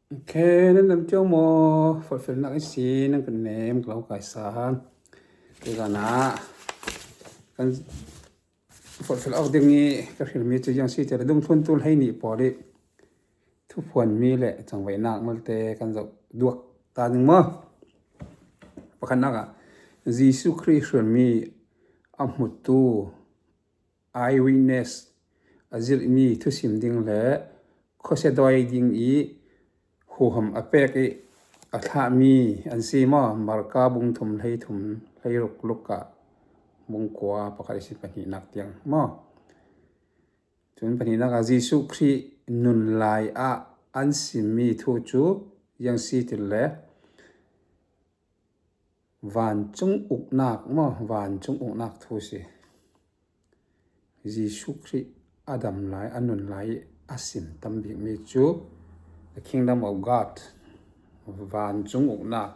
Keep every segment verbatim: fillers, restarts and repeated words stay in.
Khe nan dam ṭheuh maw, fawlhfel nak i si, nan kan nem ka lo kai sa. Kei ka na, kan fawlhfel awk ding i ka hril mi chu zieng si ti le, dungthluntu hleini pawl i thuphuan mi le changvai nak malte kan zo duak ta ding maw. Pakhat nak a, Jisu Krist hril mi a hmutu, eyewitness, a zir mi, thusim ding le khawse dawi ding i huham a pek i a thlah mi an si maw. Marka bung thum, hlei thum, hlei ruk luk a, bung kua, pakhat i si pahni nak tiang maw. Chun pahni nak a, Jisu Krist nun lai a an sim mi thu chu zieng si ti le, van chung uknak maw, van chung uknak thu si. Jisu Krist a dam lai, a nun lai a sim tam bik mi chu, the kingdom of God, van chung uknak,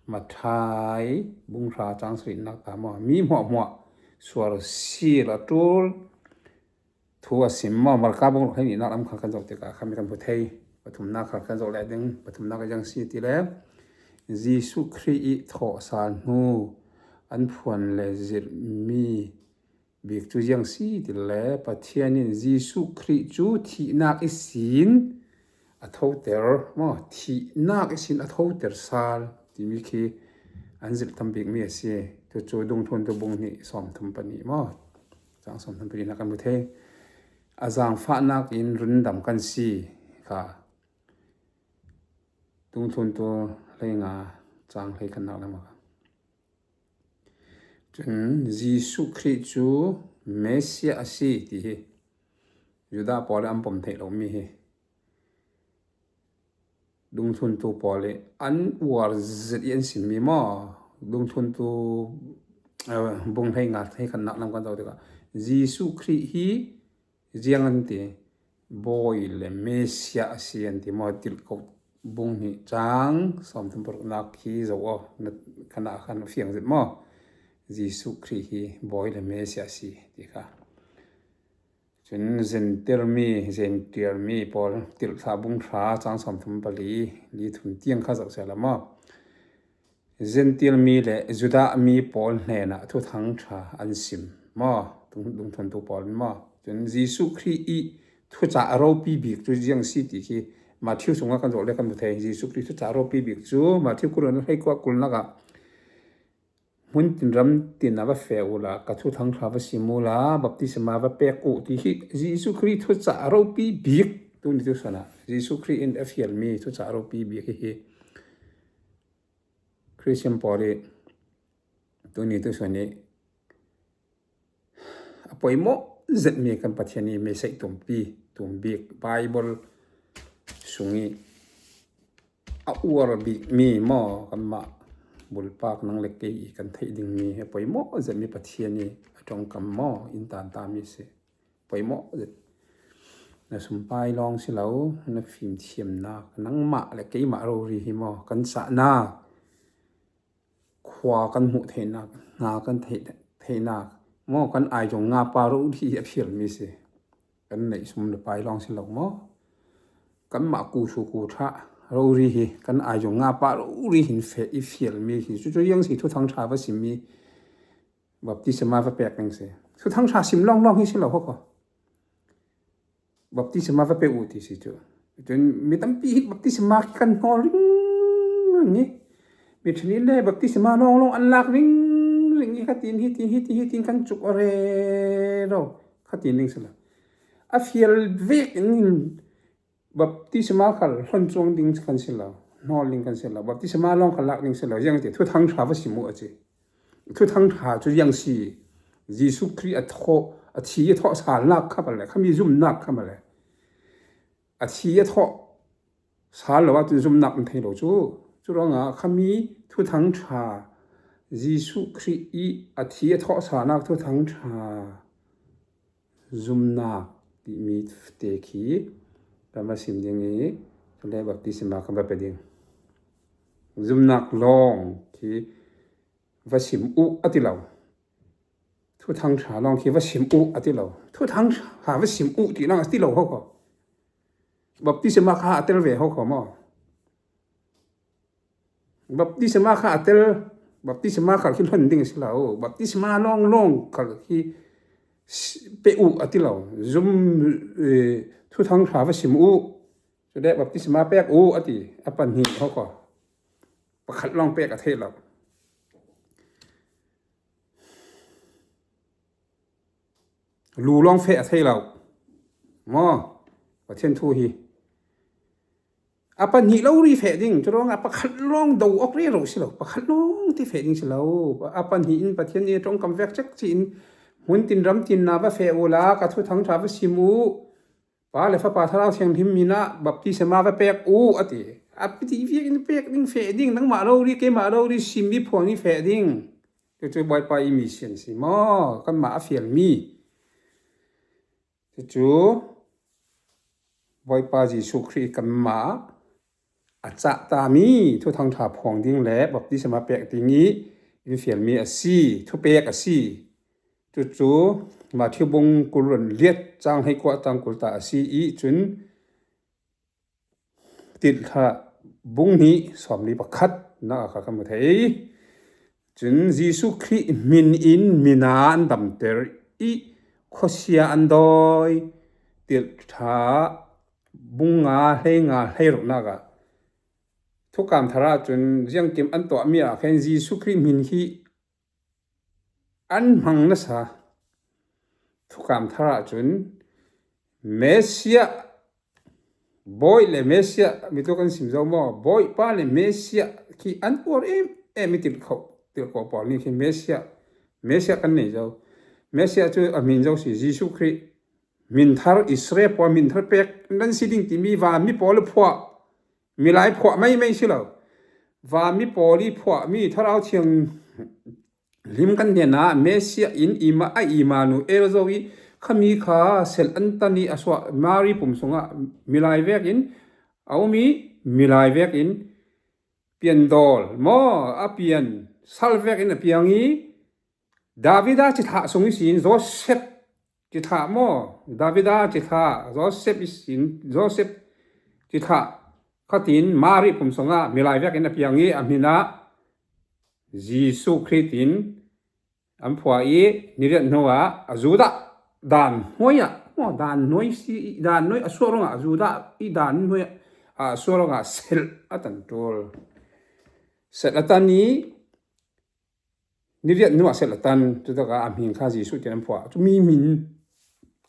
Mathai bung hra chang sari nak ta maw, mi hmuah hmuah sual si la tul thu a sim maw. Marka bung ruk hleini nak lam kha kan zo tikah kha mi kan hmu thei. Pathumna kha kan zo le ding, pathumna kha zieng si ti le, Jisu Krist i thawhsal hnu an phuan le zir mi bik chu zieng si ti le, Pathianin Jisu Krist chu thihnak i sin a thoter maw, thihnak i sin a thoter sal ti mi khi an zir tam bik mi a si. Chu chu dungthluntu bung hni sawmthum pahni maw, chang sawmthum pahni na kan hmu thei. A zangfahnak in rundam kan si kha. Dungthluntu hleinga chang hleikhatna lam a. Chun Jisu Krist chu Messiah a si ti hi Juda pawl an pawm theih lo mi hi dungthluntu pawl an uar zet i an sim mi maw. Dungthluntu, eh, bung hleinga hleikhatna lam kan zo tikah Jisu Krist hi zieng an ti, Bawi le Messiah a si an ti maw, Tirhkoh bung hni chang sawmthum paruk nak khi zo aw, na, kha na khan fiang zet maw. Jisu Krist hi Bawi le Messiah a si ti kha. Chun Zentil mi, Zentil mi pawl, Tirhthlah bung hra chang sawmthum pali, li thum tiang kha zo se la maw. Zentil mi le Juda mi pawl hnena thuthang ṭha an sim maw, dung, dungthluntu pawl maw. Chun Jisu Krist i thuchah a ropi bik chu zieng si ti khi Matthew sunga kan zo le kan hmu thei. Jisu Krist thuchah a ropi bik chu Matthew kul na hlei kua kul nak a, hmun tin ram tin a va fe u la, ka thuthang ṭha va sim u la, baptisma va pek u ti hi Jisu Krist thuchah a ropi bik. Tuni tu sana Jisu Krist in a fiel mi thuchah a ropi bik hi hi. Christian pawl i tuni tu sani a poimaw zet mi kan Pathian i Messiah tumpi, tum bik, Bible sung i a uar bik mi maw, kan ma bulpak nang le kei i kan theih ding mi, a poimaw zet mi Pathian i a ṭawngkam maw, in tan ta mi si. Poimaw zet. Na sumpai lawng si lo, na fimthiemna, nangmah le keimah rori hi maw, kan sahna, khua kan hmuh theihna, hna kan theih, theihna, maw, kan aizawng ngapa rori a fiel mi si. Kan neih sum le pai lawng si lo maw. Kan mah ku su ku ṭha rori hi, kan aizawng ngapa rori hin fe i fiel mi hi. Chu chu zieng si thuthang ṭha va sim mi. Baptisma va pek ning si. Thuthang ṭha sim lawng lawng hi si lo haw kha. Baptisma va pek u ti si chu. Chun mi tampi hi baptisma khi kan hnawl ring ring ni. Mi ṭhenin le baptisma lawng lawng an lak ring ring ni, kha tin hi tin hi tin hi tin kan chuk a re ro. Kha tin ning si lo. A fiel vek in baptisma kha hlawn chuong ding kan si lo, hnawl ding kan si lo, baptisma lawng kha lak ding si lo, zieng ti, thuthang ṭha va sim u a ti. Thuthang ṭha chu zieng si, Jisu Krist a thaw, a thi a thaw sal nak kha maw le, khami zum nak kha maw le. A thi a thaw sal lo a chun zum nak an thei lo chu. Chu ranga khami thuthang ṭha, Jisu Krist i a thi a thaw sal nak thuthang ṭha zumnak ti mi te khi kan va sim ding i, le baptisma kan va pe ding. Zumnak lawng khi va sim u a ti lo. Thuthang ṭha lawng khi va sim u a ti lo. Thuthang ṭha va sim u ti lang a ti lo haw kha. Baptisma kha a tel ve haw kha maw. Baptisma kha a tel, baptisma kha khi hlon ding si lo. Baptisma lawng lawng kha khi s-, pe u a ti lo. Zum, eh, thuthang ṭha va sim u. Chu le baptisma pek u a ti. A pahni ho kha. Pakhat lawng pek a thei lo. Lu lawng fe a thei lo. Maw, Pathien thu hi. A pahni lo ri fe ding, chu ruong a pakhat lawng do awk ri ro si lo, pakhat lawng ti fe ding si lo. A pahni in Pathien ni ṭawngkam vek chek chin, hmun tin ram tin na va fe u la, ka thuthang ṭha va sim u. Pa le Fapa Thlarau Thianghlim hmina baptisma va pek u a ti. A pi ti viek in pek ding fe ding, nangma lo ri, keima lo ri, sim i phuang i fe ding. Chu chu Bawipa i mi sian si maw, kanma a fiel mi. Chu chu Bawipa Jesu Krist kanma a chah ta mi, thuthang ṭha phuang ding le baptisma pek ding i infiel mi a si, thupek a si. Chu chu Matthew bung kul ruo liet chang hleikua chang kul ta a si i chun Tirthlah bung hni sawmli pakhat na kha kan hmu thei. Chun Jesu Krist hmin in mi na an damter i khawsia an dawi. Tirthlah bung nga hleinga hleiruk na kha. Thukam thara chun ziangkim an tawh mi a khen Jesu Krist hmin hi an hmang nasa. Thukam thara chun Messia, Bawi le Messia, mi tu kan sim zo maw, Bawipa le Messia khi an uar em em i tirko, tirko pawl ni khi Messia, Messia kan nei zo. Messia chu a hmin zo si, Jesu Krist hmin thar, Israel pawl hmin thar pek nan si ding ti mi va mi pawl phuah, mi lai phuah mai mai si lo. Va mi pawl i phuah mi Thlarau Thianghlim kan hnena Messia in ima a Immanuel zo i khami kha sel an ta ni a suak Mari pum sunga mi lai vekin a um i mi lai vekin piandawl maw a pian sal vekin a piang i Davida chithla sung i sin Joseph chithla maw, Davida chithla, Joseph i sin, Joseph chithla khatin Mari pum sunga mi lai vekin a piang i a hmina Jesu Krist in an phuah i ni riat hnuah a Juda dan hnuoia, maw dan hnuoi si, dan hnuoi a suok ronga a Juda i dan hnuoia a suok ronga sel a tan tul. Sel a tan i ni riat hnuah sel a tan, chutaka a hmin kha Jesu tiin an phuah. Chu mi hmin,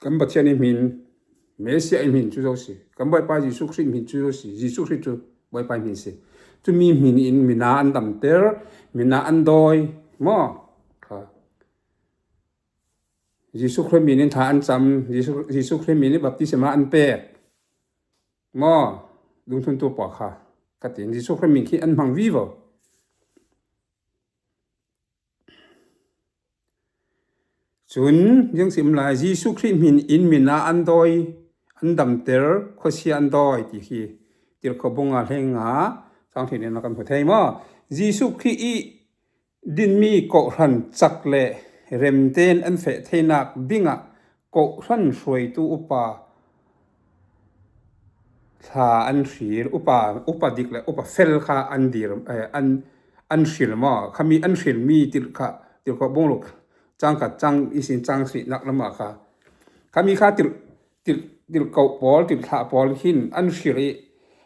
kan Pathian i hmin, Messia i hmin chu zo si. Kan Bawipa Jesu Krist hmin chu zo si. Jesu Krist chu Bawipa i hmin si. Chu mi hmin in mi na an damter, mi na an dawi. Maw, kha. Jesu Krist hmin in tha an cham, Jesu, Jesu Krist hmin in baptisma an pek. Maw, dungthuntu pawl kha. Ka tin Jesu Krist hmin khi an hmang vivo. Chun, ziang sim lai, Jesu Krist hmin in mi na an dawi, an damter, khawsia an dawi ti hi. Tirko bung nga hleinga, chang thei ni na kan hmu thei maw. Jesu Krist i din mi kohran chak le remten an fe theinak dinga kohran hruoitu upa thla an hril, upa, upa dik le upa fel kha an dir, eh, an, an hril maw. Khami an hril mi tirko, tirko bung ruk chang khat chang i sin chang hriet nak lama kha. Khami kha tir, tir, tirko pawl, tirthlah pawl hin an hril i.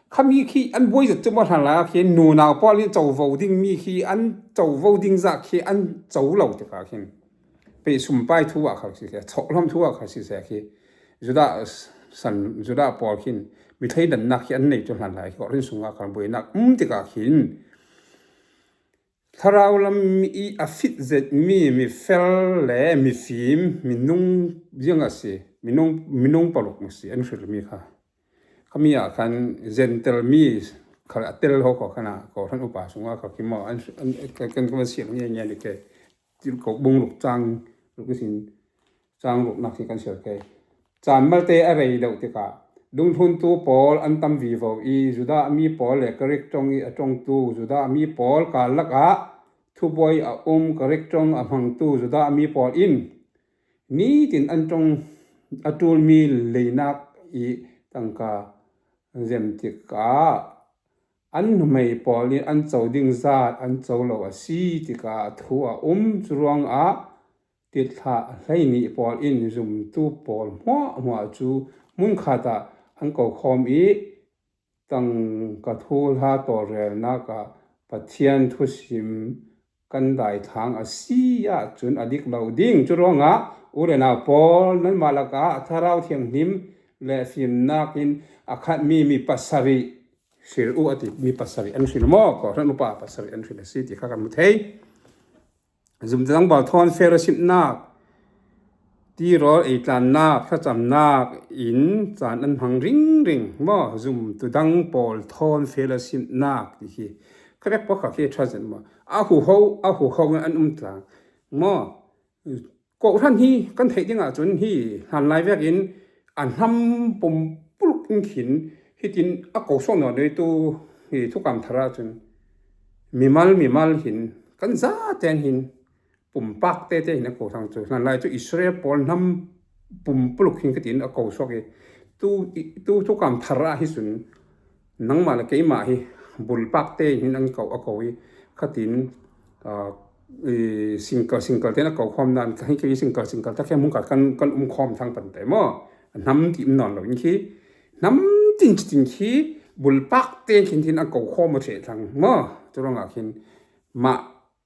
Khami khi an buoi zet chu maw hlan lai khi nunau pawl in chovo ding mi khi an chovo ding zak khi an cho lo te kha khin. Pe sum pai thu a khal si se, chawk hlawm thu a khal si se khi. Juda san, Juda pawl khin mi thei dan nak khi an nei chu hlan lai khi, kohran sunga khan buoinak um te kha khin. Thlarau lam i a fit zet mi, mi fel le mi fim, mi nung ziang a si, mi nung, mi nung paruk a si, an hril mi kha. Khami a khan Gentile mi kha a tel ho ko khana, kohran upa sunga kha khi maw, an, an, kan, kan, kan siam nge nge ni ke. Tirko bung ruk chang ruk i sin. Chang ruk nak hi kan siam ke. Chan malte a rei deuh tika. Dungthuntu pawl an tam vivo i Juda mi pawl le Greek ṭawng i a ṭawngtu Juda mi pawl kar laka thubuoi a um Greek ṭawng a hmangtu Juda mi pawl in nitin an ṭawng a tul mi leinak i tangka zem tika an nuhmei pawlin an cho ding zat an cho lo a si tika a thu a um. Churuanga tirthlah hleini pawlin zumtu pawl hmuahhmuah chu hmun khata an ko khawm i, tangka thu hla tawlrelna ka Pathian thusim kan dai thlang a si a chun a dik lo ding. Churuanga u le nau pawl, nanmah laka Thlarau Thianghlim le fimnakin a khat mi mi pasari hril u a ti. Mi pasari an hril maw, kohran upa pasari an hril a si ti kha kan hmu thei. Zumtu dang pawl thawn fellowship nak, tirawl ei tlan nak, thlacham nak in chan an hmang ring ring maw, zumtu dang pawl thawn fellowship nak ti hi. Ka bek pawh kha khi ṭha zet maw. A huho, a huho an um tlang maw. Kohran hi kan theih dingah chun hi hlan lai vekin a hnam pumpuluk in khin hitin a ko suok naw nei tu hi thukam thara chun mimal mimal hin kan za ten hin pumpak te te hin a ko thlang chu. Hlan lai chu Israel pawl hnam pumpuluk hin khatin a ko suok i. Tu, i, tu thukam thara hi chun nangmah le keimah hi bulpak te hin an ko, a ko i. Khatin, ah, i, single, single ten a ko khawm nan, ka hi kei single, single ta khe hmun khat kan, kan um khawm thlang pan te maw. Hnam ti um nawn lo in khi. Hnam tin chi tin khi bulpak te khin tin a ko khawm a che thlang maw. Churuanga khin mah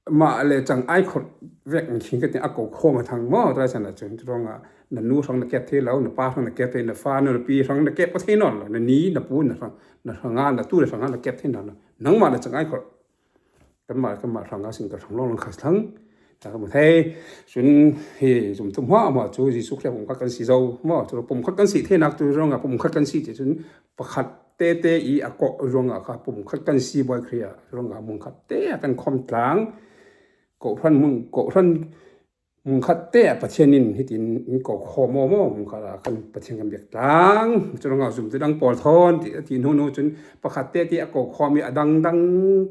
mah le chang ai khawt vek in khin khatin a ko khawm a thlang maw, tlai sana chun. Churuanga na nu hrang na kep thei lo, na pa hrang na kep thei, na fa, na pi hrang na kep ka thei nawn lo, na ni, na pu, na hrang, na hranga, na tu le hranga na kep thei nawn lo. Nangmah le chang ai khawt. Kanmah, kanmah hranga single hrang lo lang kha thlang. Ta ka hmu thei. Chun hi zumtu hmuahhmuah chu Jesu Krista pum khat kan si zo maw, chu pum khat kan si thei nak chu rawng a pum khat kan si che chun pakhat te te i a ko rawng a kha pum khat kan si buoi khria rawng a hmun khat te a kan khawm tlang. Kohran hmun, kohran hmun khat te a Pathianin hitin in ko khawm maw maw, hmun khat a kan Pathian kan biek tlang. Chu rawng a zumtu dang pawl thawn ti, ti hnu hnu chun pakhat te te a ko khawm i a dang dang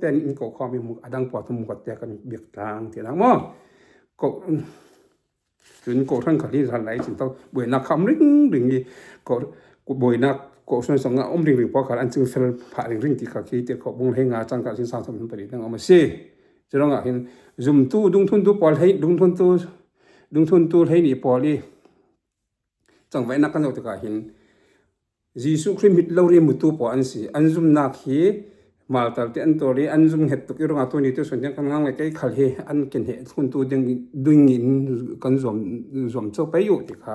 ten in ko khawm i hmun, a dang pawl thawn hmun khat te a kan biek tlang ti dang maw. Ko, Chun kohran kha hi hlan lai chun tau buoina kha um ring ring i, ko, ko buoina kohran sanga um ring ring pawh kha an ching fel phah ring ring ti kha khi Tirko bung hleini chang kha chun sang thum pali dang um a si. Chu rawng a hin zumtu dungthuntu pawl hei, dungthuntu, dungthuntu hleini pawl i changvaina kan lo ti kha hin Jesu Krista mit lo ri mutu pawh an si. An zumna khi maltal te an tawli an zum het tuk i rawng a tuni tu sun tiang kan ngang le kei khal hi an kin he thuntu ding, dingin kan zuam, zuam chau pei u ti kha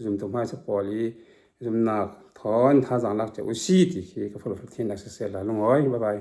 zumtu hmasa pawl i zumna thawn tha zang lak cheu si ti khi ka fal fal thin a se se la lungawi. Bye bye.